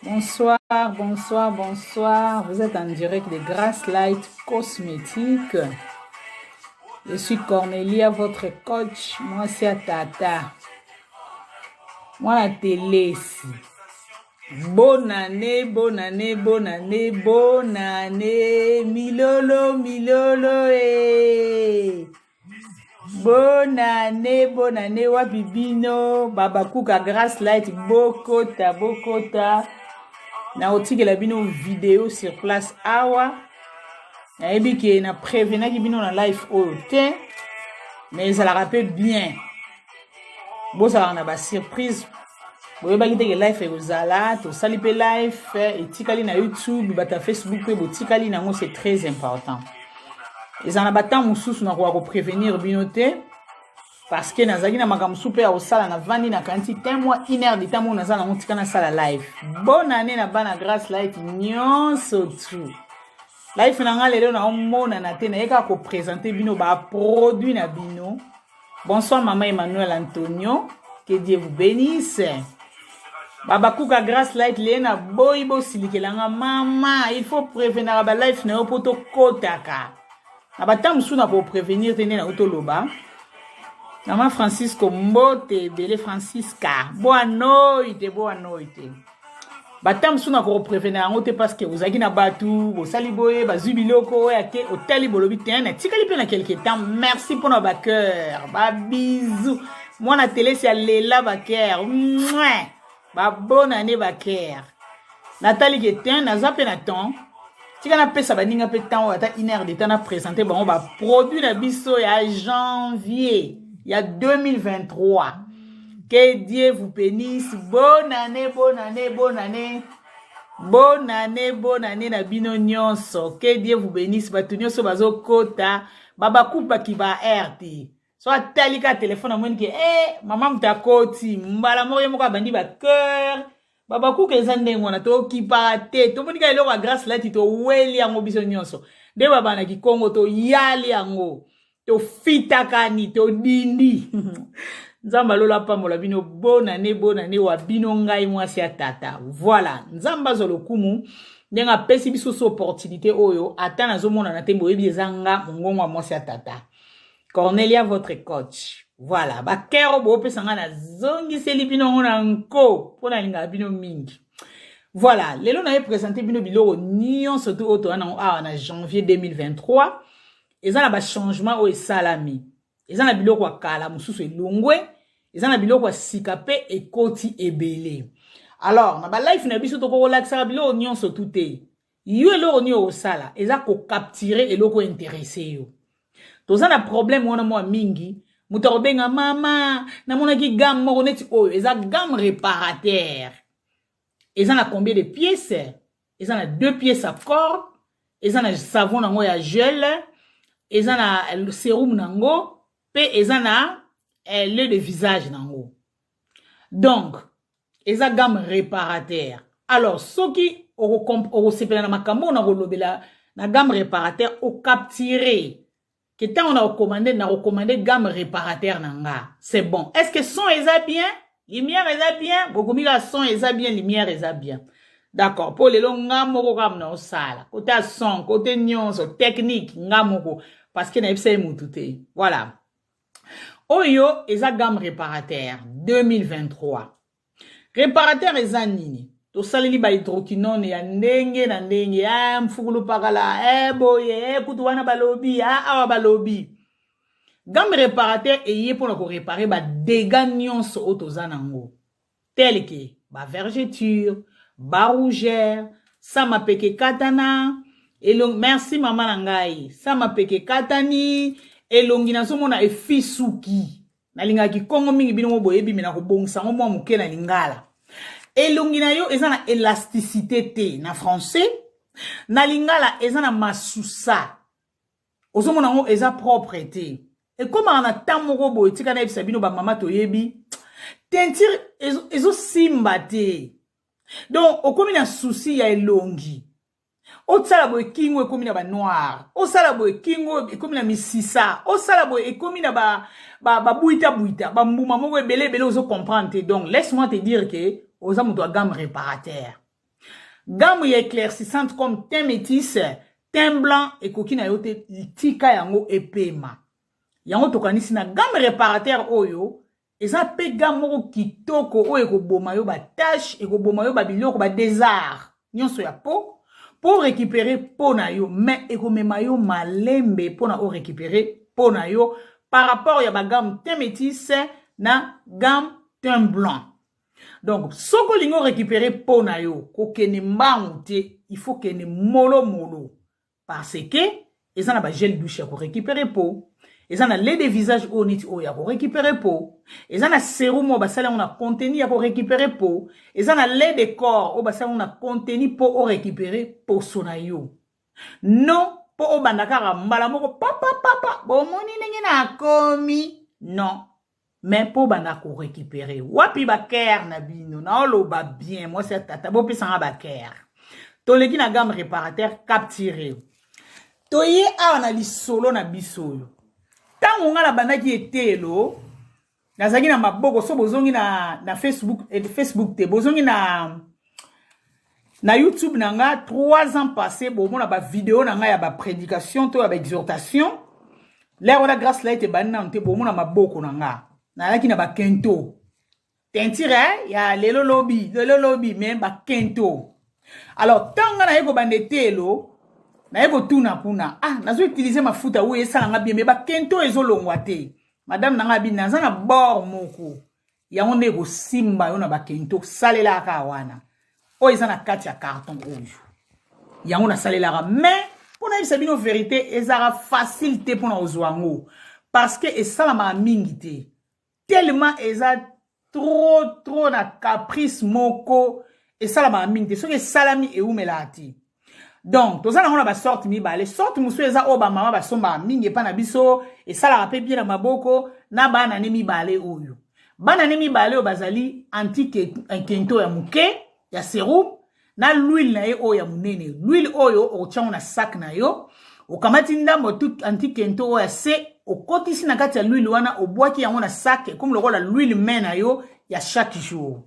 Bonsoir, bonsoir, bonsoir. Vous êtes en direct de Grace Light Cosmétique. Je suis Cornelia, votre coach. Moi, c'est Tata. Moi, la télé. Bonne année, bonne année, bonne année, bonne année. Milolo, milolo, eh. Bonne année, bonne année, wapi bino, babakuka Grace Light, bokota, bokota. Na otikela bino video sur place awa. Nayebi ke na prevenaki bino na live oyo te, mais ezalaka pe bien. Bozalaka na ba surprise. Boyebaki te ke live ekozala, tosali pe live, etikali na YouTube, bato ya Facebook pe botikali nango, c'est très important. Ezala na ba temps mosusu nakoka koprevenir bino te parce que nazalaki na makambo mosusu mpe ya kosala, navandi nakanisi te mwa une heure de temps moko naza nango, tika nasala live. Bonne année na bana Grace Light nyonso tu. Live na nga lelo naomonana te, naye kaka kopresente bino baproduit na bino. Bonsoir mama Emmanuel Antonio, que Dieu vous bénisse. Babakuka Grace Light liye na boyi bosilikela nga mama, il faut prévenir ba life na yo po tokotaka. Na ba temps mosusu na ko prévenir te nde na toloba. Mama Francisco mbote ebele Francisca. Boa noite, boa noite. Ba temps mosusu na ko prévenir yango te parce que ozalaki na batu, bosali boye, bazwi biloko oyo ake otali bolobi te na tikali pe na quelque temps. Merci pona ba cœur, ba bisous. Mwana telesi alela ba cœur. Mouah! Ba bonne année ba cœur. Natali ke te naza pe na temps. Tika napesa baninga pe temps oyo ata une heure de temps na présenter bango ba produit na biso ya janvier ya 2023. Que Dieu vous bénisse. Bonne année, bonne année, bonne année. Bonne année, bonne année na bino nyonso. Que Dieu vous bénisse. Bato nyonso bazokota, babakupaki ba air te. So atali ka telefone amoni ke eh mama moto akoti mbala moko ye moko abandi ba cœur. Babakuka eza ndenge wana, tokipaka te. Tomoni ka eloko ya Grace Light toweli yango biso nyonso. Nde babana kikongo toyali yango. Tofitakani, todindi. Nzambe alola apambola bino. Bonne année, bonne année wa bino ngai mwasi ya tata. Voilà, Nzambe azwa lokumu ndenge apesi biso so opportunité oyo ata nazomonana te, boyebi eza nga mongongo ya mwasi ya tata. Cornelia votre coach. Voilà, ba kero bopesa nga nazongiseli bino ngo na nko mpo nalingaka bino mingi. Voilà, lelo naye présenter bino biloko nyonso tu oyo toza nango awa na janvier 2023. Eza na ba changement oyo esalami. Eza na biloko ya kala mosusu elongwe, eza na biloko ya sika pe ekoti ebele. Alors, na ba life na biso tokokolakisaka biloko nyonso tu te. Yo eloko nini okosala eza kokaptire eloko interesse yo. Toza na problème wana mwa mingi, moto akobenga mama, namonaki gamme moko neti oyo, eza gamme réparateur. Eza na combien de pièces? Eza na 2 pièces à corps, eza na savon nango ya gel, eza na sérum nango, pe eza na lait de visage nango. Donc, eza gamme réparateur. Alors, soki okosepela na makambo na kolobela na gamme réparateur, okaptire ke ntango na kokomande, na kokomande gamme réparateur na nga. C'est bon. Est-ce que son eza bien? Lumière eza bien? Bokomi kaka son eza bien, lumière eza bien. D'accord. Po lelo nga moko kaka na osala. Côté son, côté nyonso, technique, nga moko. Parce que nayebisa ye mutu te. Voilà. Oyo eza gamme réparateur 2023. Réparateur eza nini? Tosaleli ba hydroquinone ya ndenge na ndenge. Ah, mfukulu pakala, eh, boye, eh, kutu wana balobi, ah, awa balobi. Gamme réparateur eye mpona koréparer ba dégâts nyonso oyo toza nango. Tel que ba vergeture, ba rougeur, sa mapeke katana, elongi, merci mama na ngai, sa mapeke katani, elongi nazomona efisuki. Nalingaka kikongo mingi bino mo boyebi, me nakobongisa yango mwa moke na lingala. Elongi na yo eza na élasticité te na français, na lingala eza na masusa. Ozomona yango eza propre te. Ekomaka na temps moko boye, tika nayebisa bino ba mama toyebi, teinture ezosimba te. Donc okomi na souci ya elongi. Osala boye kingo ekomi na ba noir, osala boye kingo ekomi na misisa, osala boye ekomi na ba buita buita, ba mbuma moko ebele ebele ozo comprendre te. Donc laisse-moi te dire que oza moto ya gamme réparateur. Gamme ya éclaircissante comme teint métis, teint blanc ekoki na yo te, tika yango epema. Yango tokanisi na gamme réparateur oyo eza mpe gamme moko kitoko oyo ekoboma yo ba tache, ekoboma yo ba biloko, ba désart nyonso ya peau pour récupérer peau na yo, mais ekomema yo malembe mpona o récupérer peau na yo par rapport ya ba gamme teint métis na gamme teint blanc. Donc soki olingi o récupérer peau na yo, kokende mbangu te, il faut kende molo molo, parce que eza na ba gel douche ya ko récupérer peau, eza na lait de visage oyo neti oyo ya ko récupérer peau, eza na sérum oyo basali yango na contenu ya ko récupérer peau, eza na lait de corps oyo basali yango na contenu mpo o récupérer poso na yo. Non mpo obanda kaka mbala moko papapapa bomoni ndenge nakomi, non, mais mpo obanda korécupérer. Wapi bacœur na bino? Naoloba bien, mwasi ya tata, bopesanga bacœur. Toleki na gamme réparateur capturé, toye awa na lisolo na biso oyo. Ntango nga nabandaki etelo, nazalaki na maboko. So bozongi na Facebook, Facebook te, bozongi na YouTube na nga 3 ans passé, bomona bavideo na nga ya baprédication to ya baexhortation. L'heure wana Grace Light ebandi nano te. Bomona maboko na nga, nazalaki na bakento, teinture ya lelo lobi, lelo lobi, mais bakento. Alors ntango nga naye kobanda etelo, naye kotuna kuna: "Ah, nazo utiliser mafuta oyo, esalanga bien, mais bakento ezolongwa te." Madame na nga abi: "Naza na bord moko, yango nde ekosimba yo na bakento, salelaka wana." Oyo eza na kati ya carton oyo, yango nasalelaka. Mais mpo nayebisa bino vérité, ezalaka facile te mpona kozwa yango, parce que esalamaka mingi te, tellement eza trop trop na caprice moko. Esalamaka mingi te, soki esalami ewumelaka te. Donc toza nango na basorte mibale. Sorte mosusu eza oyo bamama basombaka mingi epa na biso, esalaka mpe bien na maboko na bana ne mibale oyo. Bana ne mibale oyo bazali anti-kento ya moke ya sérum na l'huile na ye oyo ya monene. L'huile oyo okotiango na sac na yo, okamati ndambo anti-kento oyo ya se, okotisi na kati ya l'huile wana, obwaki yango na sac, ekomi lokola l'huile main na yo ya chaque jour.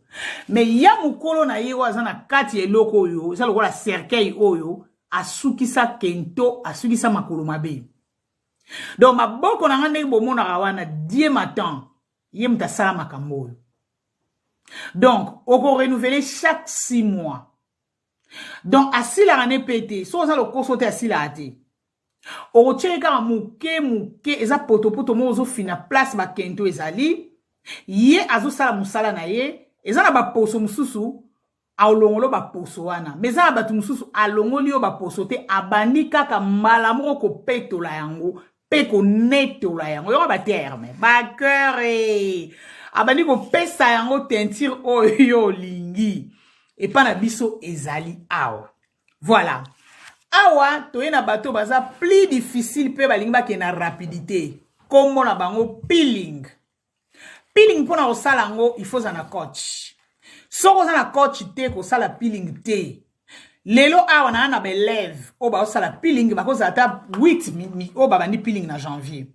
Mais ya mokolo na ye oyo aza na kati ya eloko oyo eza lokola cercueil oyo, asukisa kento, asukisa makolo mabe. Donc maboko na nga ndenge bomonaka wana, die matan ye moto asala makambo oyo. Donc okorenouveler chaque 6 mois. Donc asilaka ne mpe te. So oza lokoso te, asilaka te. Okotie kaka moke moke, eza potopoto moko ozofina place bakento ezali. Ye azosala mosala na ye. Eza na baposo mosusu alongoli baposo wana, mais eza na bato mosusu alongoli yo baposo te, abandi kaka mbala moko kopetola yango mpe konetola yango. Yoko baterme bacœur, abandi kopesa yango teinture oyo yo olingi. Epa na biso ezali awa. Voilà, awa toye na bato baza plus difficile mpe balingi bakende na rapidité. Nkombo na bango peeling. Peeling, mpona kosala yango, il faut oza na coach. Soki oza na coach te, kosala peeling te. Lelo awa naa na baélève oyo baosala peeling, bakozala ata 8 oyo babandi peeling na janvier,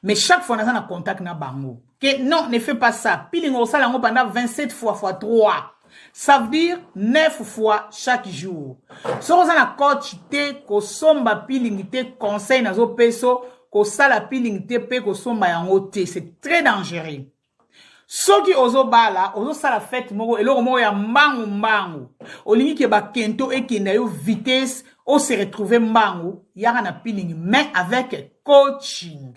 mais chaque fois naza na contact na bango que non, ne fais pas ça. Peeling, osala yango pendant 27 fois fois 3, ça veut dire 9 fois chaque jour. Soki oza na coach te, kosomba peeling te. Conseil nazopesa: kosala peeling te mpe kosomba yango te, c'est très dangereux. Soki ozobala, ozosala fête moko, eloko moko ya mbangu mbangu, olingi ke bakento ekenda yo vitesse, ose retrouve mbangu, yaka na peeling, mais avec coaching.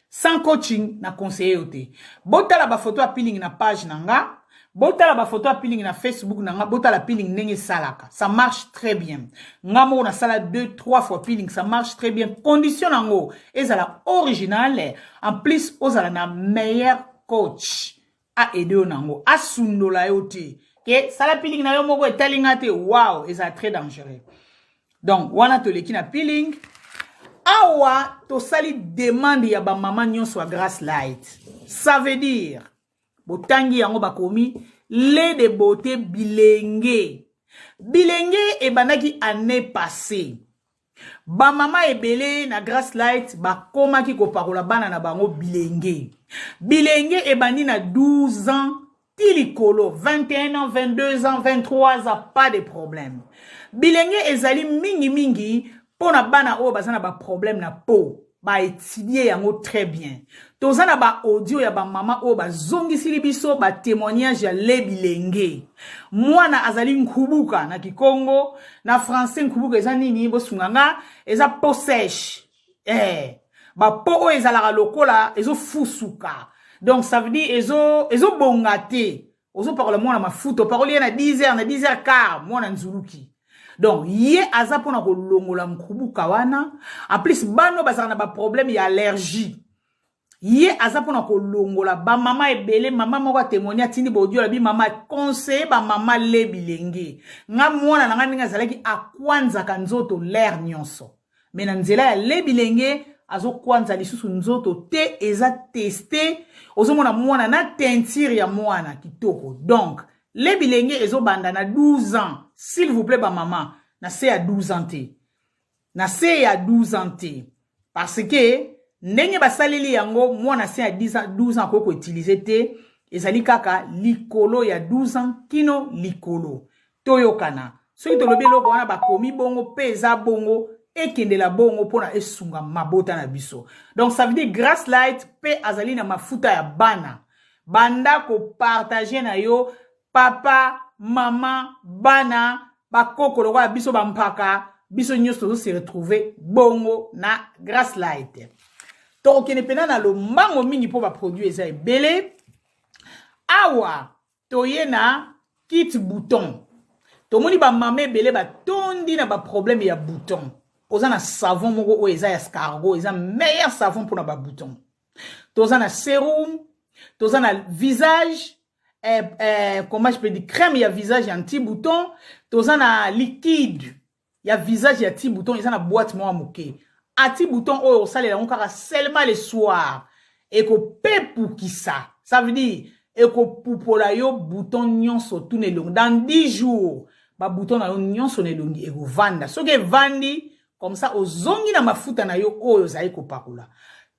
Sans coaching, na conseiller yo te. Botala bafoto ya peeling na page na nga, botala bafoto ya peeling na Facebook na nga, botala peeling ndenge esalaka. Ça marche très bien. Nga moko nasala 2 3 fois peeling, ça marche très bien. Condition nango ezala original, en plus ozala na meilleur coach aide yo nango, asundola yo te ke sala peeling na yo moko, etali nga te. Wow, ezala très dangereux. Donc wana toleki na peeling. Awa tosali demande ya bamama nyonso ya Grace Light. Ça veut dire botangi yango, bakomi lait de beauté bilenge. Bilenge ebandaki année passée. Bamama ebele na Grace Light bakomaki kopakola bana na bango bilenge. Bilenge ebandi na 12 ans. ti likolo, 21 ans, 22 ans, 23 ans, pas de problème. Bilenge ezali mingi mingi mpo na bana oyo baza na baproblème na peau, baétudie yango très bien. Toza na baaudio ya bamama oyo bazongisili biso batémoignage ya le bilenge. Mwana azali nkubuka na kikongo, na français nkubuka eza nini? Bosunga nga, eza peau sèche, bapeau oyo ezalaka lokola ezofusuka. Donc ça veut dire ezobonga te. Ozopakola mwana mafuta, opakoli ye na 10 heures, na 10 heures quart mwana nzuluki. Donc ye aza mpona kolongola nkubuka wana. En plus, bano bazalaka na baproblème ya allergie, ye aza mpona kolongola. Bamama ebele, mama moko atémoigne, atindi baaudio, alobi: "Mama, conseille bamama le bilenge. Nga mwana na nga, ndenge azalaki, akwanzaka nzoto l'heure nyonso, mais na nzela ya le bilenge azokwanza lisusu nzoto te." Eza testé, ozomona mwana na teinture ya mwana kitoko. Donc le bilenge ezobanda na 12 ans. S'il vous plaît, bamama, na se ya 12 ans te, na se ya 12 ans te, parce que ndenge basaleli yango, mwana se ya 10 ans, 12 ans akoki koutiliser te. Ezali kaka likolo ya 12 ans kino likolo. Toyokana, soki tolobi eloko wana, bakomi bongo mpe eza bongo, ekendela bongo mpona esunga mabota na biso. Donc ça veut dire Grace Light mpe azali na mafuta ya bana. Banda kopartager na yo papa, mama, bana, bakoko lokola biso, bampaka, biso nyonso tozose retrouver bongo na Grace Light. Tokokende mpena na lombango mingi mpo baproduit eza ebele. Awa toye na kit bouton. Tomoni bamama ebele batondi na baproblème ya bouton. Oza na savon moko oyo eza ya escargot, eza meilleur savon mpona babouton. Toza na sérum, toza na visage, comment je peux dire, crème ya visage ya anti bouton, toza na liquide ya visage ya anti bouton. Eza na boîte moko ya moke, anti bouton oyo osalela yango kaka seulement le soir. Ekopepukisa, ça veut dire ekopupola yo bouton nyonso tuna elongi. Dans 10 jours, babouton na yo nyonso na elongi ekovanda. Soki evandi comme ça, ozongi na mafuta na yo oyo ozali kopakola.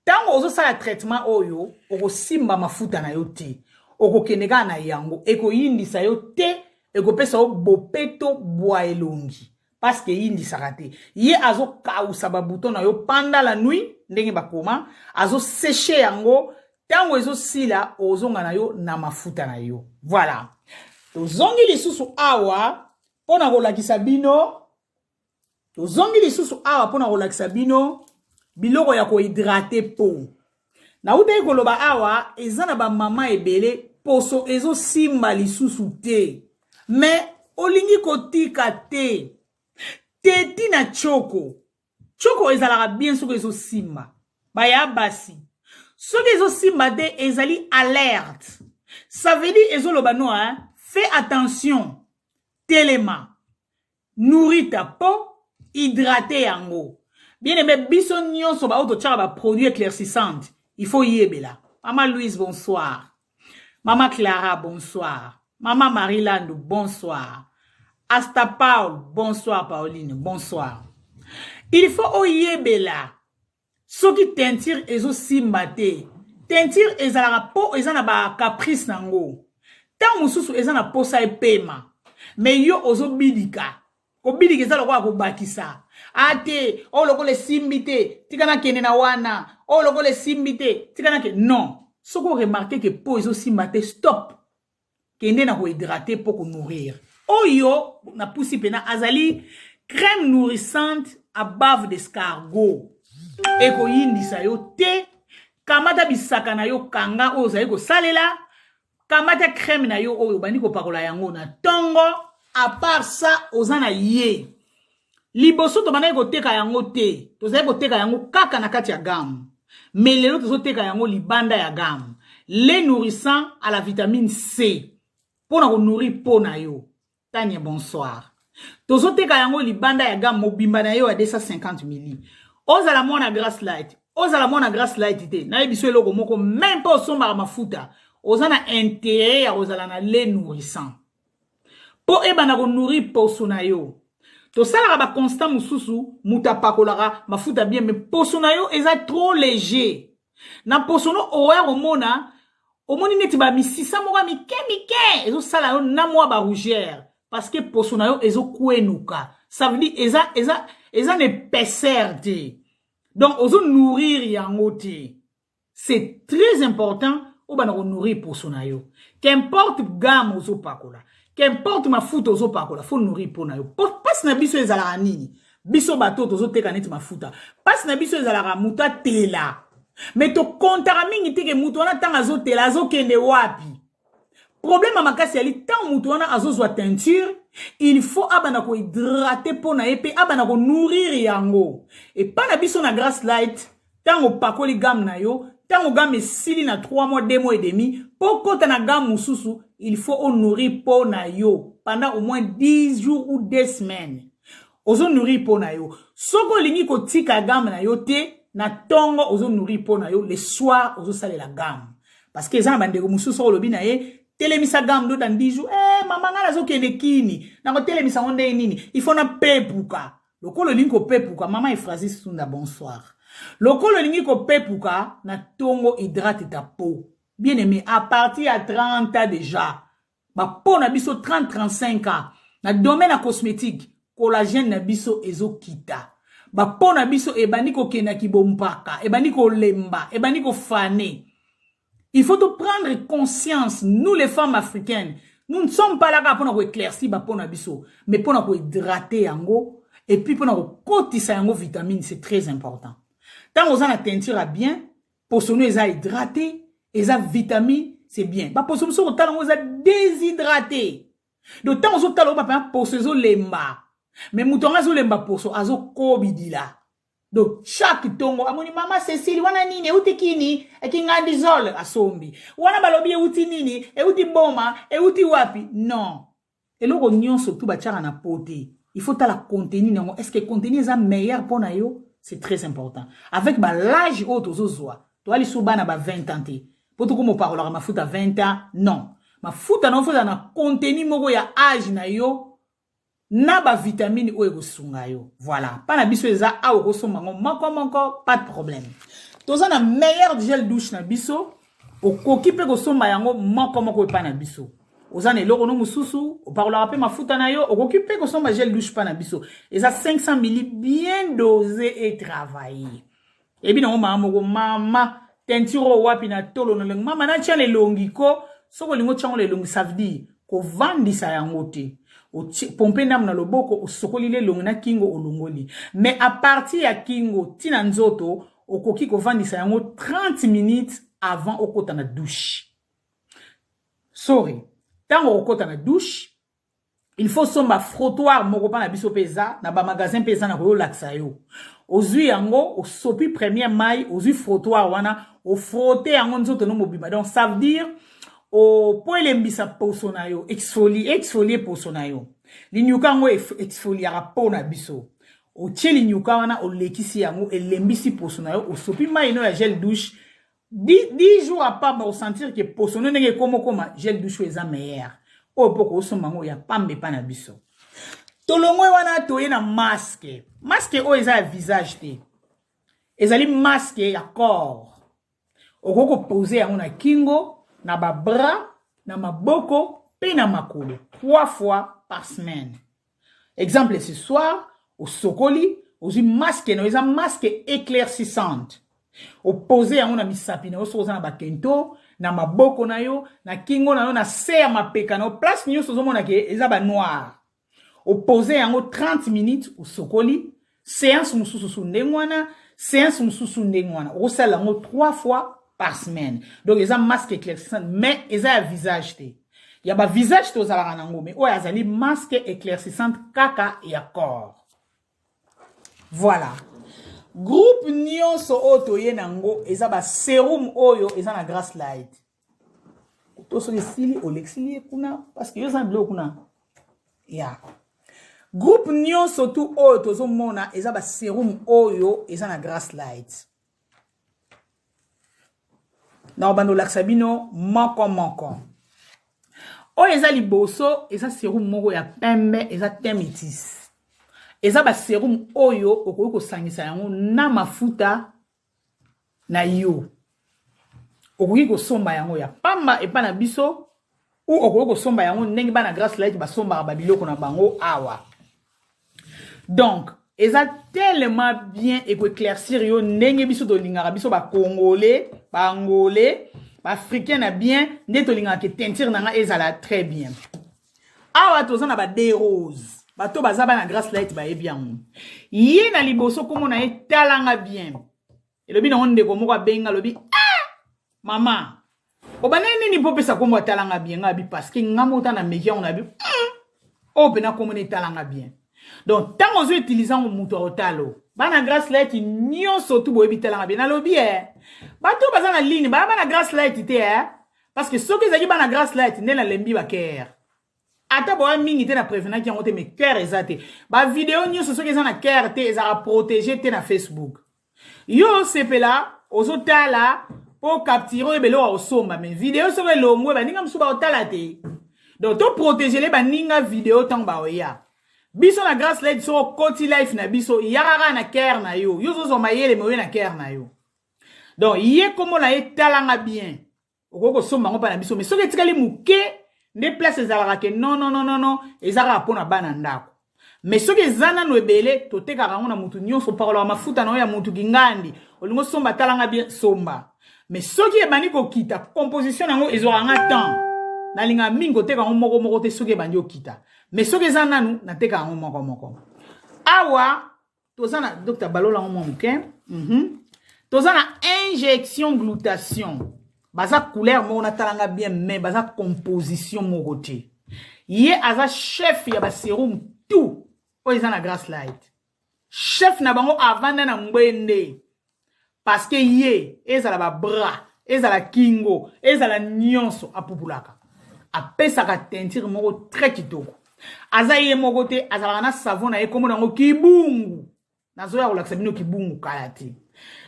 Ntango ozosala traitement oyo, okosimba mafuta na yo te, okokende kaka na yango. Ekoyindisa yo te, ekopesa yo bopeto bwa elongi, parce que eyindisaka te. Ye azokausa babouton na yo pendant la nuit, ndenge bakoma azosécher yango. Ntango ezosila, ozonga na yo na mafuta na yo. Voilà, tozongi lisusu awa mpo na kolakisa bino, tozongi lisusu awa mpo na kolakisa bino biloko ya kohydrater peau. Nautaki koloba awa, eza na bamama ebele, poso ezosimba lisusu te, mais olingi kotika te. Teti na tioko, tioko ezalaka bien soki ezosimba. Baya basi, soki ezosimba te, ezali alerte. Ça veut dire ezoloba no, hein? Fais attention, telema, nourris ta peau, hydrate yango. Bien aimé, biso nyonso baoyo totiaka baproduit éclaircissante, il faut yebela. Mama Louise, bonsoir. Mama Clara, bonsoir. Mama Marie-Lando, bonsoir. Asta Paul, bonsoir. Pauline, bonsoir. Il faut oyebela soki teinture ezosimba te. Teinture ezalaka mpo eza na bacaprice nango. Ntango mosusu eza na posa epema, mais yo ozobidika. Kobidika eza lokola kobakisa ate oyo lokola esimbi te, tika nakende na wana. Oyo lokola esimbi te, tika nakende. Non, soki oremarquer que peau ezosimba te, stop, kende na kohydrater mpo konourrir. Oyo napusi mpena azali crème nourrissante à bave d'escargot, ekoyindisa yo te. Kamata bisaka na yo, kanga oyo ozali kosalela, kamata crème na yo oyo obandi kopakola yango na ntongo. À part ça, oza na ye liboso tobandaki koteka yango te, tozali koteka yango kaka na kati ya gamme, mais lelo tozoteka yango libanda ya gamme. Lait nourrissant à la vitamine C mpo na konourrir peau na yo. Tania, bonsoir. Tozoteka yango libanda ya gamme mobimba na yo ya 250 mili. Ozala mwana Grace Light, ozala mwana Grace Light te, nayebi so eloko moko, même mpo osombaka mafuta, oza na intérêt ya kozala na lait nourrissant mpo ebanda konourrir poso na yo. Tosalaka baconstat mosusu, moto apakolaka mafuta bien, mais poso na yo eza trop léger. Na poso no oya komona, Omoni neti ba misisa moko ya mike mike ezosala yo na mwa ba rougeur parce que poso na yo ezokwenuka. Ça veut dire eza eza eza na épaisseur te. Donc ozo nourrir yango te. C'est très important obanda ko nourrir poso na yo. Qu'importe gamme ozopakola, qu'importe mafuta ozopakola, faut nourrir peau na yo. Pasi na biso ezalaka nini? Biso bato tozoteka neti mafuta. Pasi na biso ezalaka moto atela. Mais tokontaka mingi te ke moto wana ntango azotela azokende wapi? Problème ya makasi yali ntango moto wana azozwa teinture, il faut abanda kohydrate mpo na ye mpe abanda konourrir yango. Epa na biso na Grace Light, ntango opakoli gamme na yo, ntango gamme esili na 3 mois, 2 mois et demi, mpo kota na gamme mosusu, il faut onourrir mpo na yo pendant au moins 10 jours ou 2 semaines. Ozonourrir mpo na yo. Soki olingi kotika gamme na yo te, na ntongo ozonourrir mpo na yo, le soir ozosalela gamme. Parce que eza na bandeko mosusu olobi na ye telemisa gamme do dans 10 jours, eh, mama ngai nazokende kini, nakotelemisa yango ndenge nini? Il faut napepuka. Lokola olingi kopepuka, mama Efrasis Sunda, bonsoir. Lokola olingi kopepuka na ntongo, hydrate ta peau. Bien aimé, à partir ya 30 ans déjà, bapeau na biso 30 35 ans na domaine ya cosmétique, collagène na biso ezokita, bapeau na biso ebandi kokenda kibompaka, ebandi kolemba, ebandi kofane. Il faut tout prendre conscience, nous les femmes africaines, nous ne sommes pas là kaka mpona koéclaircir bapeau na biso, mais mpona kohydrate yango et puis mpona kokotisa yango vitamine. C'est très important. Ntango oza na teinture ya bien, poso no eza hydraté, eza vitamine, c'est bien. Baposo mosusu kotala yango eza déshydraté. Donc ntango ozotala oyo bapena poso ezolemba, mais moto yango azolemba poso, azokobidila. Donc chaque ntongo amoni mama Cécile wana nini euti kini ekingandizole, asombi wana, balobi euti nini, euti boma, euti wapi. Non, eloko nyonso tu batiaka na peau te, il faut tala contenu nango. Est ce que contenu eza meilleur mpo na yo? C'est très important. Avec balage oyo tozozwa, toya lisusu bana ba 20 ans te mpo tokoma opakolaka mafuta 20 ans. Non, mafuta na yo fo ezala na contenu moko ya age na yo na bavitamine oyo ekosunga yo. Voilà, mpa na biso eza awa, okosomba yango moko moko, pas de problème. Toza na meilleur gel douche na biso, okoki mpe kosomba yango moko moko epai na biso. Oza na eloko no mosusu, opakolaka mpe mafuta na yo, okoki mpe kosomba gel douche mpa na biso. Eza 500 mili, bien dosé et travaillé. Eyebi nango mama moko, mama teinture oyo wapi na tolo na elongi, mama natia na elongi ko. Soki olingi otiango na elongi, ça veut dire kovandisa yango te, pompe ndambo na loboko, osokoli elongi na kingo, olongoli. Mais à partir ya kingo ntina nzoto, okoki kovandisa yango 30 minutes avant okota na douche. Sorry, ntango okota na douche, il faut somba frottoir moko. Mpa na biso mpe eza na bamagasin mpe eza na koyolakisa yo. Ozwi yango, osopi premier mai, ozwi frottoir wana, ofrotte yango nzoto no mobimba. Donc ça veut dire po elembisa poso na yo, exfolie poso na yo. Linyuka yango exfoliaka peau na biso. Otie linyuka wana, olekisi yango, elembisi poso na yo, osopi mai no ya gel douche. 10 jours apamba, osentir ke poso no ndenge ekomokoma. Gel douche oyo eza meilleur oyo mpo koosomba yango ya pamba epa na biso. Tolongwe wana, toye na masque. Masque oyo eza ya visage te, ezali masque ya corps. Okoki kopose yango na kingo, na babras, na maboko mpe na makolo, trois fois par semaine. Exemple, ce soir osokoli, ozwi masque na yo, eza masque éclaircissante, opose yango na misapi na yo soki oza na bakento, na maboko na yo, na kingo na yo, na se ya mapeka na yo, place nyonso ozomona ke eza banoir. Opose yango 30 minutes, osokoli. Séance mosusu su ndenge wana, séance mosusu ndenge wana. Okosala yango trois fois par semaine. Donc eza masque éclaircissante, mais eza ya visage te. Ya bavisage tozalaka nango, mais oyo azali masque éclaircissante kaka ya corps. Voilà, groupe nyonso oyo toye nango eza basérum oyo eza na Grace Light. To soki esili, olekisili ye kuna parce que yo oza na biloko kuna ya groupe nyonso tu oyo tozomona eza basérum oyo eza na Grace Light. Na kobanda olakisa bino moko moko. Oyo eza liboso eza sérum moko ya pembe, eza temitis. Eza basérum oyo okoki kosangisa yango na mafuta na yo. Okoki kosomba yango ya pamba epa na biso ou okoki kosomba yango ndenge bana Grace Light basombaka ba biloko na bango awa. Donc eza tellement bien eko éclaircir yo ndenge biso tolingaka, biso ba Congolais, ba Angolais, ba Africain na bien nde tolingaka ke teinture na nga ezala très bien. Awa toza na ba deux roses, bato baza bana Grace Light bayebi yango. Ye na liboso kombo na ye talanga bien. Elobi nango ndeko moko abenga, alobi ah mama obandaki nini mpo opesa kombo atalanga bien? Nga abi parce que nga moko na meki yango na bi oyo mpena kombo na etalanga bien. Donc ntango ozo utiliser yango, moto akotalo bana Grace Light nyonso tu boyebi talanga bien. Nalobi e bato baza na ligne baya bana Grace Light te e, parce que soki ezalaki bana Grace Light nde nalembi bacœur, ata boya mingi te na prévenaki yango te, mais cœur eza te. Bavideo nyonso soki eza na cœur te, ezalaka protégé te na Facebook. Yo osepela ozotala mpo capture oyo ebele oyo osomba, mais video soki elongwe, baninga mosusu baotala te. Donc toprotéger baninga video ntango baoya biso na Grace Light. Soki okoti live na biso, yaka kaka na cœur na yo. Yo ozozwa mayele, me oye na cœur na yo. Donc ye kombo na ye talanga bien, okoki kosomba yango mpa na biso, mais soki etikali moke nde place ezalaka ke non, non, non, non, non, eza kaka mpo na bana ndako. Mais soki eza nano ebele, totekaka yango na mutu nyonso. Opakolaka mafuta na oyo ya mutu kingandi, olingi osomba talanga bien, somba. Mais soki ebandi kokita, composition na yango ezwaka nga temps, nalingaka mingi koteka yango moko moko te soki ebandi okita. Mais soki eza nanu, nateka yango moko moko. Awa toza na docteur balola yango mwa moke. Toza na injection glutation, baza couleur moko natalanga bien, mais baza composition moko te. Ye aza chef ya basérum tout oyo eza na Grace Light, chef na bango avanda na ngwende, parce que ye ezala babras, ezala kingo, ezala nyonso, apupulaka, apesaka teinture moko très kitoko. Aza ye moko te, azalaka na savon na ye, kombo nango Kibungu. Nazoya kolakisa bino Kibungu kala te.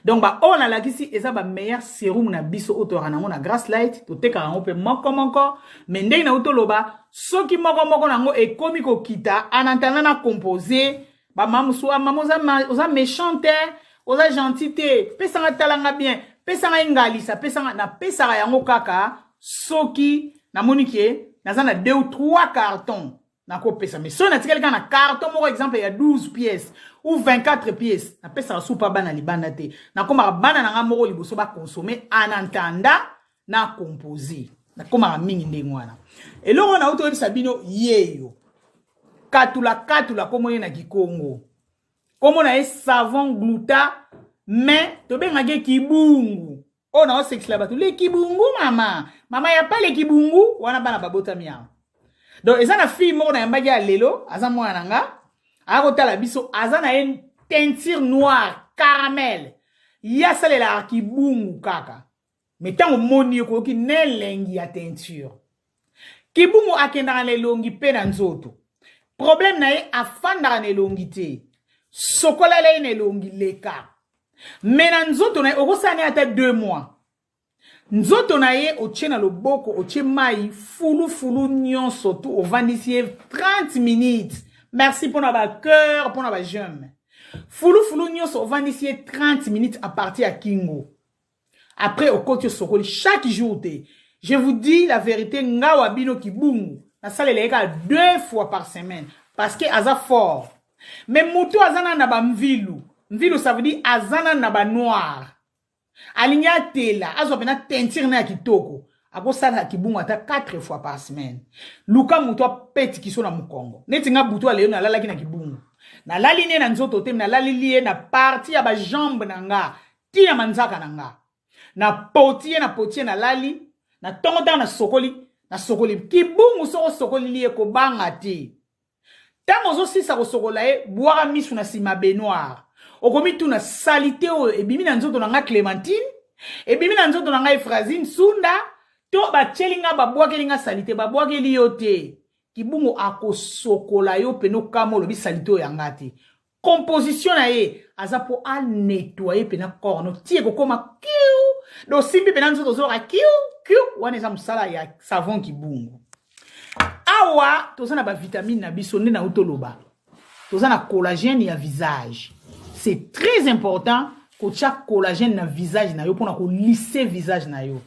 Donc baoyo nalakisi eza bameilleur sérum na biso oyo toyaka nango na Grace Light. Totekaka yango mpe moko moko, mais ndenge nauti toloba, soki moko moko nango ekomi kokita, en attendant na compose, bamama mosusu: "Ah, mama, oza méchant te, oza gentil te, pesanga talanga bien, pesanga engalisa, pesanga." Napesaka yango kaka soki namoni ke naza na deux ou trois cartons, nakopesa. Mais soki natikali kaka na carton moko, exemple ya 12 pièces ou 24 pièces, napesaka supa bana libanda te, nakomaka bana na nga moko liboso baconsommer en attendant na compose. Nakomaka mingi ndenge wana. Eloko oyo nauti oyebisa bino, yeyo katula katula, kombo ye na Kikongo, kombo na ye savon gluta, mais tobengaki Kibungu. Oyo naosekisela bato le Kibungu, mama, mama ya pa le Kibungu wana, bana babotami awa. Donc eza na fille moko nayambaki ya lelo, aza mwana na nga, aya kotala biso, aza na ye teinture noire caramel, ye asalelaka Kibungu kaka. Mais ntango moni ye, koyoki na elengi ya teinture. Kibungu akendaka na elongi mpe na nzoto. Problème na ye, afandaka na elongi te. Sokolala ye na elongi leka, mais na nzoto na ye okosala ne ata 2 mois. Nzoto na ye otie na loboko, otie mai fulufulu nyonso tu, ovandisi ye 30 minutes. Merci mpona bacœur, mpona baj'aime. Fulufulu nyonso, ovandisi ye 30 minutes à partir ya kingo. Après okoti, osokoli. Chaque jour te, je vous dis la vérité, ngawa bino Kibungu nasalela ye kaka deux fois par semaine, parce que aza fort. Mais motu aza nanu na bamvilu mvilu, ça veut dire aza nanu na banoir, alingi atela, azwa mpena teinture na ya kitoko, akosala Kibungu ata 4 fois par semaine. Luka moto apeti kiso na mokongo neti nga. Butu aleyo nalalaki na Kibungu, nalali ne na nzoto te, nalalili ye na partie ya bajambe na nga, ntina manzaka na nga, napoti ye, napoti ye, nalali na ntongo. Ntango nasokoli, nasokoli Kibungu. Soki osokolili ye, kobanga te. Ntango ozosisa kosokola ye, bwaka misu na nsima baignoire, okomituna: saleté oyo ebimi na nzoto na nga Clémentine, ebimi na nzoto na ngai Phrasine Sunda, to batieli nga, babwakeli nga saleté? Babwakeli yo te. Kibungu akosokola yo pene okama, olobi saleté oyo yanga te. Composition na ye aza mpo anettoyer pena corps no ti ekokóma kiu. Do osimbi pena nzoto, ozoyoka kiu kiu. Wana eza mosala ya savon Kibungu. Awa toza na bavitamine na biso nde nauti toloba. Toza na collagène ya visage. C'est très important kotia collagène na visage na yo mpona kolisser visage na yo.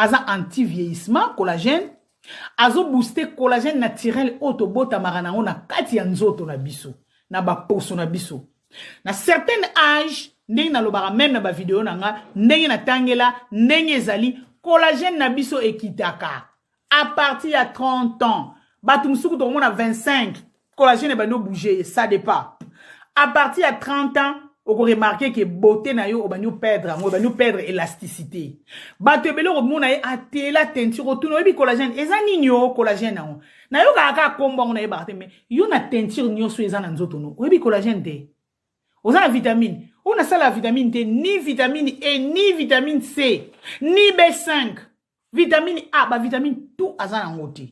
Aza anti vieillissement collagène, azo booster collagène naturel oyo tobotamaka nango na kati ya nzoto na biso, na baposo na biso. Na certain âge, ndenge nalobaka meme na bavideo na nga, ndenge natangela, ndenge ezali, collagène na biso ekitaka à partir ya 30 ans. Bato mosuku tokomona 25, collagène ebandi obouge, ça dépend. À partir ya 30 ans, okoremarquer ke beauté na yo obandi operdre yango, obandi operdre élasticité. Bato ebele okomona ye atela teinture, otuna: "Oyebi collagène eza nini?" O collagène yango nayokaka kaka kombo yango, nayebaka te. Mais yo na teinture nyonso eza na nzoto no, oyebi collagène te? Oza na vitamine oyo nasala vitamine te, ni vitamine E, ni vitamine C, ni B5, vitamine A, bavitamine tout aza nango te.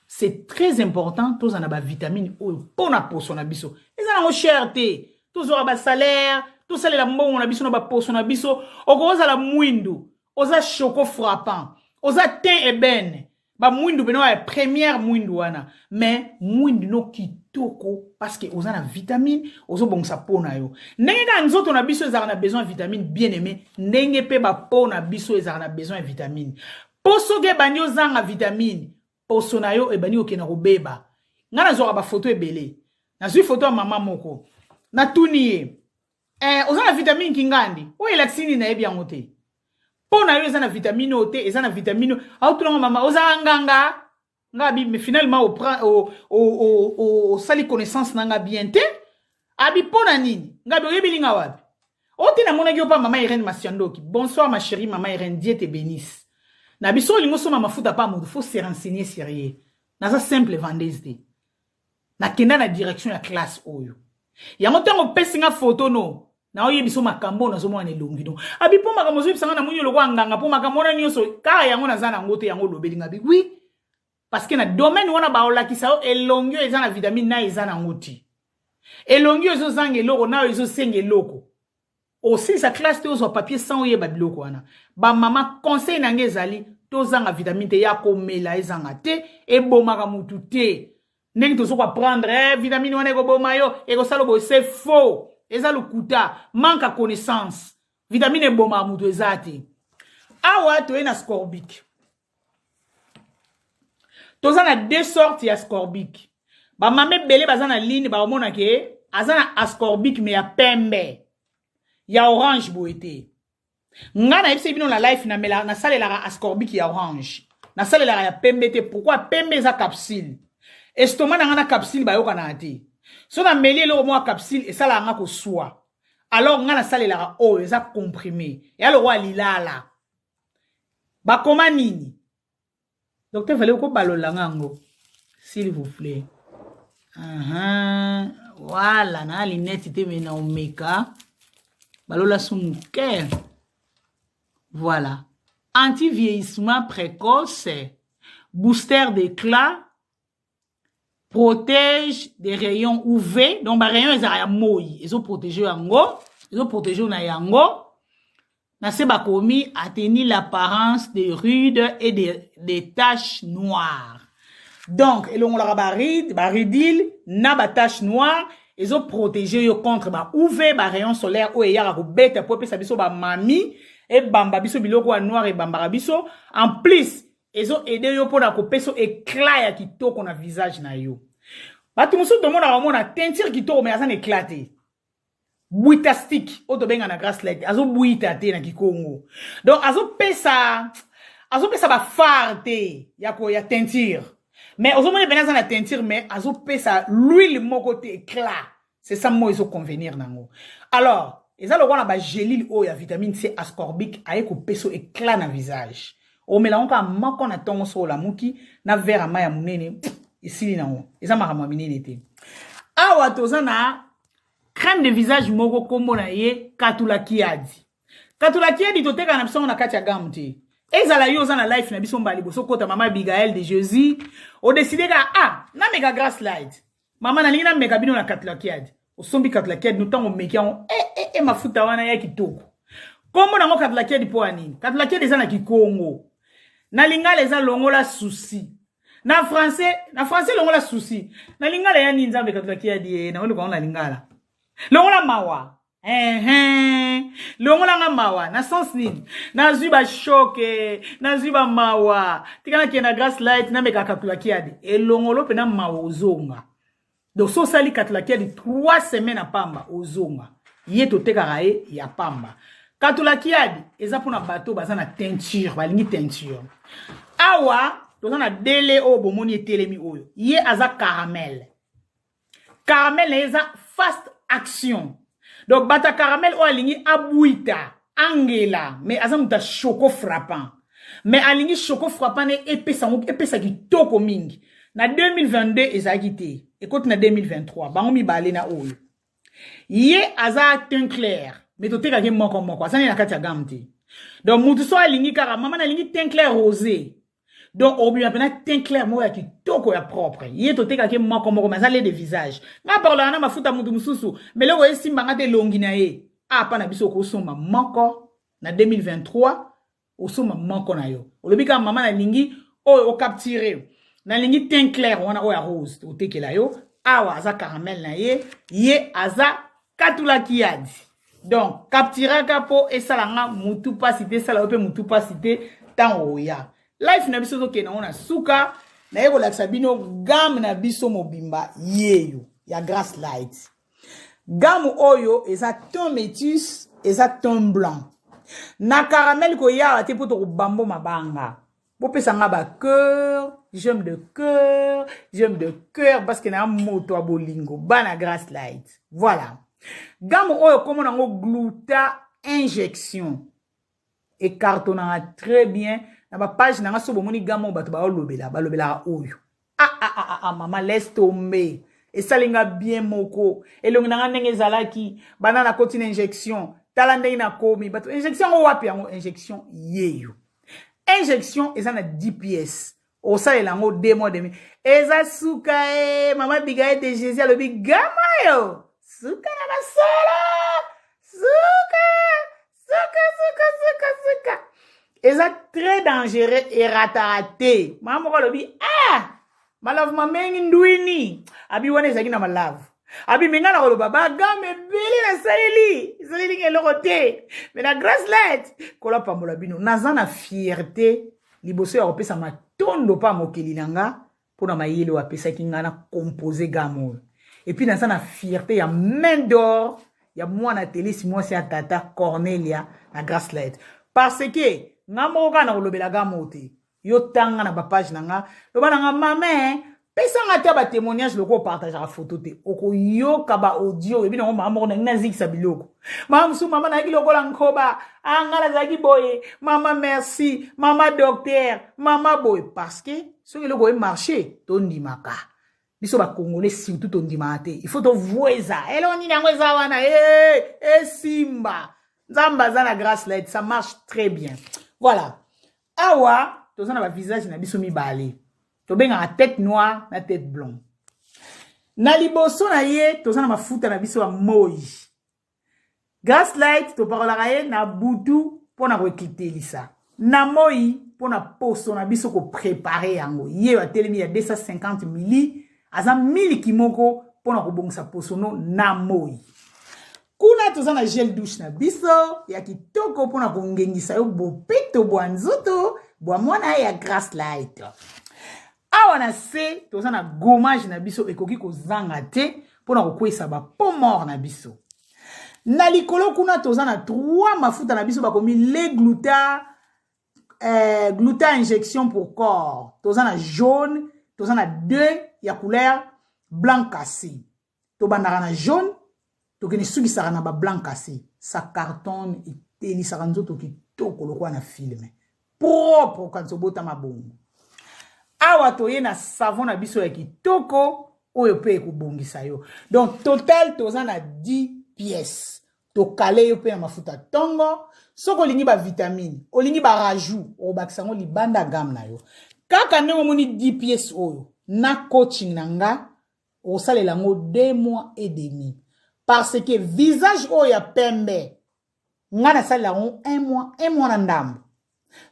C'est très important toza na bavitamine oyo mpo na poso na biso. Eza nango cher te. Tozwaka basalaire, tosalela mbongo na biso na baposo na biso. Okozala mwindu, oza choco frappant, oza teint ébène, bamwindu pene ya première mwindu wana, mais mwindu no kitoko parce que oza na vitamine, ozobongisa po na yo. Ndenge kaka nzoto na biso ezalaka na besoin ya vitamine, bien aimé, ndenge mpe bapo na biso ezalaka na besoin ya vitamine. Mpo soki ebandi ozanga vitamine, poso na yo ebandi kokende kobeba. Ngai nazwaka bafoto ebele. Nazwi foto ya mama moko, natuni ye: "Oza na vitamine kingandi oyo elakisi nini?" "Nayebi yango te." "Mpo na yo eza na vitamine oyo te, eza na vitamine oyo." Aotunanga: "Mama, ozala nganga?" Nga abi: "Mais finalement osali connaissance na nga bien te." Abi: "Mpo na nini?" Nga abi: "Oyebeli nga wapi?" "O te, namonaki yo mpa mama Irene Masiandoki." Bonsoir ma chérie mama Irene, Dieu te bénisse. Na biso olingi osomba mafuta pa moto, faut se renseigner sérieux. Naza simple vendeuse te, nakenda na direction ya classe oyo. Yango ntango opesi nga foto no, naoyebi biso makambo oyo nazomona na elongi no. Abi: "Mpo makambo ozoyebisa nga, namoni lokola nganga, mpo makambo wana nyonso kaka yango naza nango te." Yango olobeli nga bi oui, parce que na domaine wana baolakisa yo elongi oyo eza na vitamine na eza nango te, elongi oyo ezozanga eloko na oyo ezosenga eloko. Osilisa classe te, ozwa papier sans oyeba biloko wana. Bamama, conseil na ngai ezali: tozanga vitamine te ya komela, ezanga te, ebomaka mutu te. Ndenge tozo koapprendre vitamine wana ekoboma yo, ekosala boye, c'est faux, eza lokuta, manque ya connaissance. Vitamine ebomaka mutu eza te. Awa toye na ascorbique. Toza na deux sortes ya ascorbique. Bamama ebele baza na ligne, bakomona ke aza na ascorbique mais ya pembe, ya orange boye te. Nga nayebisi bino na life, nasalelaka ascorbique ya orange, nasalelaka ya pembe te. Pourquoi? Pembe eza capsule. Estomac na nga na capsule bayokanaka te. So nameli eloko moko capsule, esalaka nga koswa. Alors nga nasalelaka oyo eza comprimé, ya lokola lilala. Bakoma nini? Docteur Vale, okobalola nga yango s'il vous plaît. Voilà, na lunette te, mais na omeka balola su moke. Voilà, anti vieillissement précoce, booster d'éclat, protège des rayons UV. Donc barayon ezalaka ya moi, ezoprotege yango, ezoprotege na yango. Na se bakomi: atténue l'apparence des rides et des taches noires. Donc elongolaka baride, baridile na batache noire. Ezoprotege yo contre ba UV, barayon solaire oyo eyaka kobeta po epesa biso bamami, ebamba biso biloko ya noir, ebambaka biso. En plus ezoaider yo mpona kopesa éclat ya kitoko na visage na yo. Bato mosusu tomonaka, omona teinture kitoko mais aza na éclat te, bwitastique oyo tobenga na Grace Light, azobwita te na kikongo. Donc azopesa bafard te ya teinture, mais ozomona pene aza na teinture, mais azopesa l'huile moko te, éclat. C'est ça mo ezoconvenir nango. Alors eza lokola na bagélule oyo ya vitamine C ascorbique, aye kopesa éclat na visage. Omela yango kaka moko na ntongo so olamuki, na verre ya mai ya monene, esili nango. Eza makambo ya minene te. Awa toza na crème de visage moko, nkombo na ye Katula Kiadi. Katula Kiadi totekaka na biso ngo na kati ya gamme te. Ezala yo oza na life na biso mbala liboso kota, mama Abigael de Jésus, odécider kaka: "Ah, nameka Grace Light, mama, nalingi nameka bino na Katula Kiadi." Osombi Katula Kiadi no, ntango omeki yango, e mafuta wana ya kitoko. Nkombo nango Katula Kiadi mpo ya nini? Katula Kiadi eza na kikongo, na lingala eza longola souci. Na français longola souci. Na lingala ya nini? Nzambe, Katula Kiadi ye naoluka ngo na lingala longola mawa. Ehe. Longola nga mawa na sens nini? Nazwi ba choc, nazwi ba mawa. Tika nakende na Grace Light nameka katulakiadi. Elongolo mpe na mawa ozonga. Donc so osali katulakiadi 3 semaines ya pamba ozonga. Ye totekaka ye ya pamba. Katulakiadi eza mpona bato baza na teinture, balingi teinture. Awa toza na dele oyo bomoni etelemi oyo. Ye aza caramel. Caramel na ye eza fast action. Donc bata caramel oyo alingi abwita, angela, mais aza moto ya choco frappant. Mais alingi choco frappant ne epesa ngo epesa kitoko mingi. Na 2022 ezalaki te. Ekoti na 2023 bango mibale na oyo. Ye aza teint clair, mais totekaki moko moko, aza ne na kati ya gamme te. Donc mutu so alingi kaka mama nalingi teint clair rosé. Donc obima pena teint clair moko ya kitoko ya propre. Ye totekaki moko moko, mais aza lait de visage. Nga parlaka na mafuta mutu mususu, mais eloko esimba nga te elongi na ye. Apa na biso okosomba moko na 2023, osomba moko na yo. Olobi kaka mama nalingi oyo ocapturer. Nalingi teint clair wana oyo ya rose otekela yo. Awa aza caramel na ye, ye aza katula kiadi. Donc capturaka po esala nga mutu pasi te, esala yo pe mutu pasi te tango oya. Life na biso tokende yango na suka, naye kolakisa bino gamme na biso mobimba yeyo ya Grace Light. Gamme oyo eza ton métis, eza ton blanc. Na caramel koyawa te po tokobambo mabanga. Bopesa nga ba cœur, j'aime de cœur, j'aime de cœur parce que na moto ya bolingo bana Grace Light. Voilà. Gamme oyo komona ngo gluta injection. Ecartonnaka très bien na ba page na nga so bomoni gamme oyo bato baolobela, balobelaka oyo. Ah ah ah ah mama laisse tomber. Esali nga bien moko. Elongi na nga ndenge ezalaki, bana na koti na injection. Tala ndenge na komi. Bato injection ngo wapi yango injection yeyo. Injection eza na 10 pièces. Osalela yango 2 mois demi. Eza suka e mama Bigaye de Jésus alobi gama yo. Suka na masolo. Suka. Suka suka suka suka. Eza très dangereux erataka te. Mama moko alobi ah malavu mamengi ndwini. Abi wana ezalaki na malavu. Abi minga na koloba ba gamme ebele nasaleli esaleli nga eloko te mais na Grace Light kola pambola bino. Naza na fierté liboso ya kopesa matondo pa mokili na nga mpona mayele oyo apesaki nga na compose gamme oyo. Et puis naza na fierté ya main d'or ya mwana telesi mwasi ya tata Cornelia na Grace Light, parce que nga moko kaka na kolobela gamme oyo te. Yo tanga na ba page na nga, loba na nga mama, pesa nga ata ba témoignage loko partageaka photo te. Okoyoka ba audio ebi nango mama moko na nazikisa biloko. Mama mosusu mama nayaki lokola nkoba, ah nga nazalaki boye, mama merci, mama docteur, mama boye, parce que soki eloko e marché tondimaka. Biso ba Congolais surtout tondimaka te. Il faut tovueza. Eloko nini yango eza wana? Eh, esimba. Nzambe aza na Grace Light, ça marche très bien. Voilà. Awa toza na ba visage na biso mibale. Tobengaka tête noire na tête blonde. Na liboso na ye toza na mafuta na biso ya moi. Grace Light topakolaka ye na butu mpona koekitelisa. Na moi mpona poso na biso koprepare yango. Ye atelemi ya 250 mili, aza miliki moko mpona kobongisa poso no na moi. Kuna toza na gel douche na biso ya kitoko mpona kongengisa yo bopeto bwa nzoto bwa mwana ya Grace Light. Awa na se toza na gommage na biso ekoki kozanga te mpona kokweyisa ba peau mort na biso. Na likolo kuna toza na 3 mafuta na biso bakomi le gluta, gluta injection pour corps. Toza na jaune, toza na 2 ya couleur blanc cassé. Tobandaka na jaune, tokende sukisaka na ba blanc cassé. Ça cartonne, etelisaka nzoto kitoko lokola na film. Propre okanisa obotama bongo. Awa toye na savon na biso ya kitoko oyo pe ekobongisa yo. Donc total toza na 10 pièces. Tokale yo pe na mafuta tongo. Soki olingi ba vitamine, olingi ba rajout, okobakisa yango libanda gamme na yo. Kaka ndenge omoni 10 pièces oyo na coaching na nga, okosalela yango 2 mois et demi. Parce que visage oyo ya pembe, nga nasalela yango 1 mois, 1 mois na ndambo.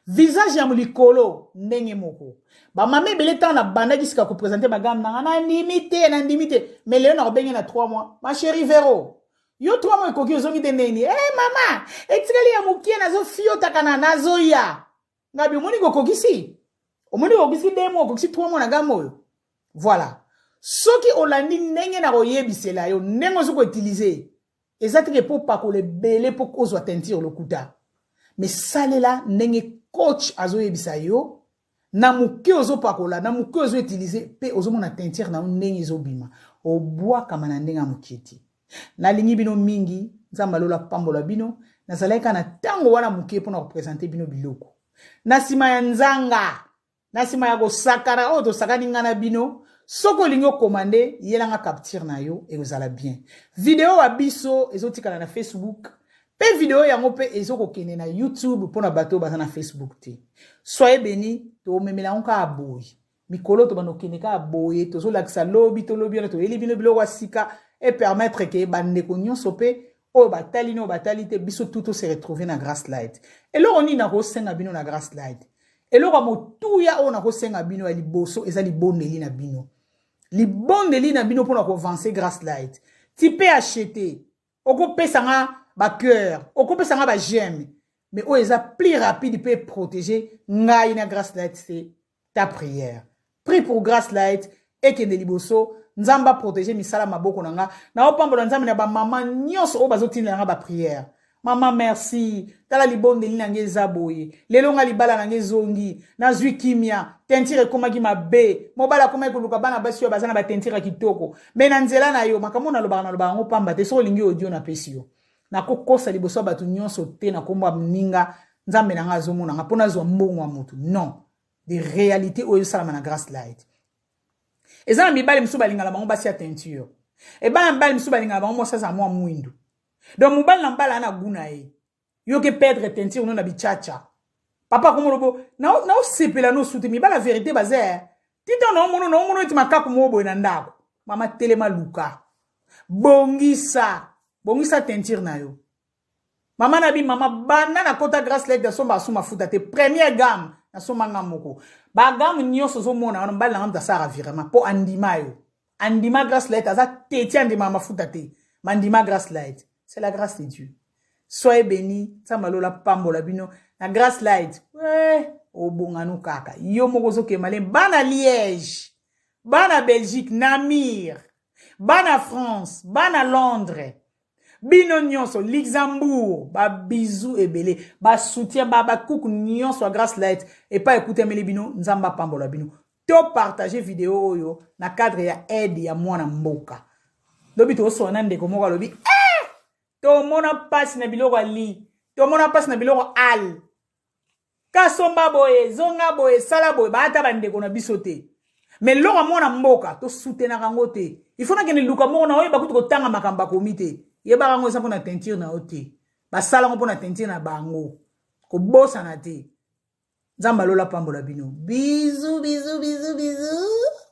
Visage ya likolo ndenge moko. Ba mama ebele ntango nabandaki sika kopresente ba gamme na nga, nandimi te, nandimi te. Mais lelo nakobenge na 3 mois. Ma chérie Vero, Yo 3 mois ekoki ozongi te ndeni. Eh hey, mama, etikali ya mokie nazofiotaka na nazoya. Ngabi omoni kokokisi? Omoni kokokisi 2 mois, okokisi 3 mois na gamme oyo. Voilà. Soki olandi ndenge na koyebisela yo, ndenge ozo ko utiliser, eza te ke po pakola ebele po ozwa teinture lokuta. Mais salela ndenge coach azoyebisa yo na moke ozopakola na moke ozo utiliser pe ozomona teinture na yo ndenge ezobima obwakama na ndenge ya moke te. Nalingi bino mingi, Nzambe alola pambola bino. Nazalaki kaka na ntango wana moke mpo na kopresente bino biloko. Na nsima ya nzanga, na nsima ya kosakana oyo tosakani ngai na bino, soki olingi okomande, yela nga capture na yo, ekozala bien. Video wa biso ezotikala na Facebook, pe video yango pe ezokokende na YouTube mpo na bato oyo baza na Facebook te. Soyez bénis, tomemela yango kaka boye. Mikolo tobanda kokende kaka boye, tozolakisa lobi to lobi wana toyeli bino biloko ya sika e permettre ke bandeko nyonso pe oyo batali na oyo batali te, biso tout to se retrouver na Grace Light. Eloko nini nakosenga bino na Grace Light? Eloko ya motuya oyo nakosenga bino ya liboso eza libondeli na bino. Libondeli na bino mpona koavancer Grace Light. Tu peux acheter, okopesa nga ba cœur, okopesa nga ba j'aime, mais oyo eza plus rapide pe protéger ngai na Grace Light, c'est ta prière. Prie pour Grace Light ekende liboso, Nzambe a protéger misala maboko na nga. Na opambola Nzambe na ba mama nyonso oyo bazotindela nga ba prière. Mama merci, tala libondeli na nga eza boye. Lelo nga libala na nga ezongi, nazwi kimia, teinture ekomaki mabe. Mobali akomaki koluka bana basi oyo baza na ba teinture ya kitoko. Mais na nzela na yo, makambo nalobaka nalobaka yango pamba te, soki olingi audio napesi yo. Nakokosa liboso ya bato nyonso te na kombo ya moninga, Nzambe na nga azomona nga mpo nazwa mbongo ya motu. Non, de réalité oyo esalama na Grace Light. Eza na mibali mosusu balingana bango basi ya teinture. Ebana mibali mosusu balingana bango mwasi azala mwa mwindu. Donc mobali na mobali ana goût na ye. Yo ke perdre teinture no na bichacha. Papa komo lobo na na osepela no sute mibala vérité baza. Tita na omono na omono eti makaku mo boye na ndako. Mama telema luka. Bongisa, bongisa teinture na yo. Mama na bi mama banda na kota Grace Light nasomba asu mafuta te première gamme nasomba nga moko. Ba gamme nyonso ozomona wana mobali na nga moto asala virement po andima yo. Andima Grace Light aza teti andima mafuta te. Mandima Grace Light. C'est la grâce de Dieu. Soyez bénis. Nzambe alola pambola bino na Grace Light. Eh, obongano kaka. Yo moko ozokema le bana Liège, bana Belgique, Namur, bana France, bana Londres. Bino nyonso Luxembourg, ba bisous ebele, ba soutien, ba ba kuku nyonso ya Grace Light epai ekutameli bino, Nzambe apambola bino. To partager video oyo na cadre ya aide ya mwana mboka. Lobi tosola na ndeko moko alobi, eh! Tomona pasi na biloko ya li, tomona pasi na biloko al. Kasomba boye, zonga boye, sala boye, ba ata ba ndeko na biso te. Mais eloko ya mwana mboka, to soutenaka yango te. Il faut nakende luka moko na oyeba kutu kotanga makambo bakomi te. Yebaka yango eza mpona teinture na yo te. Basala yango mpona teinture na bango. Kobosana te. Nzambe alola pambola bino. Bisous, bisous, bisous, bisous.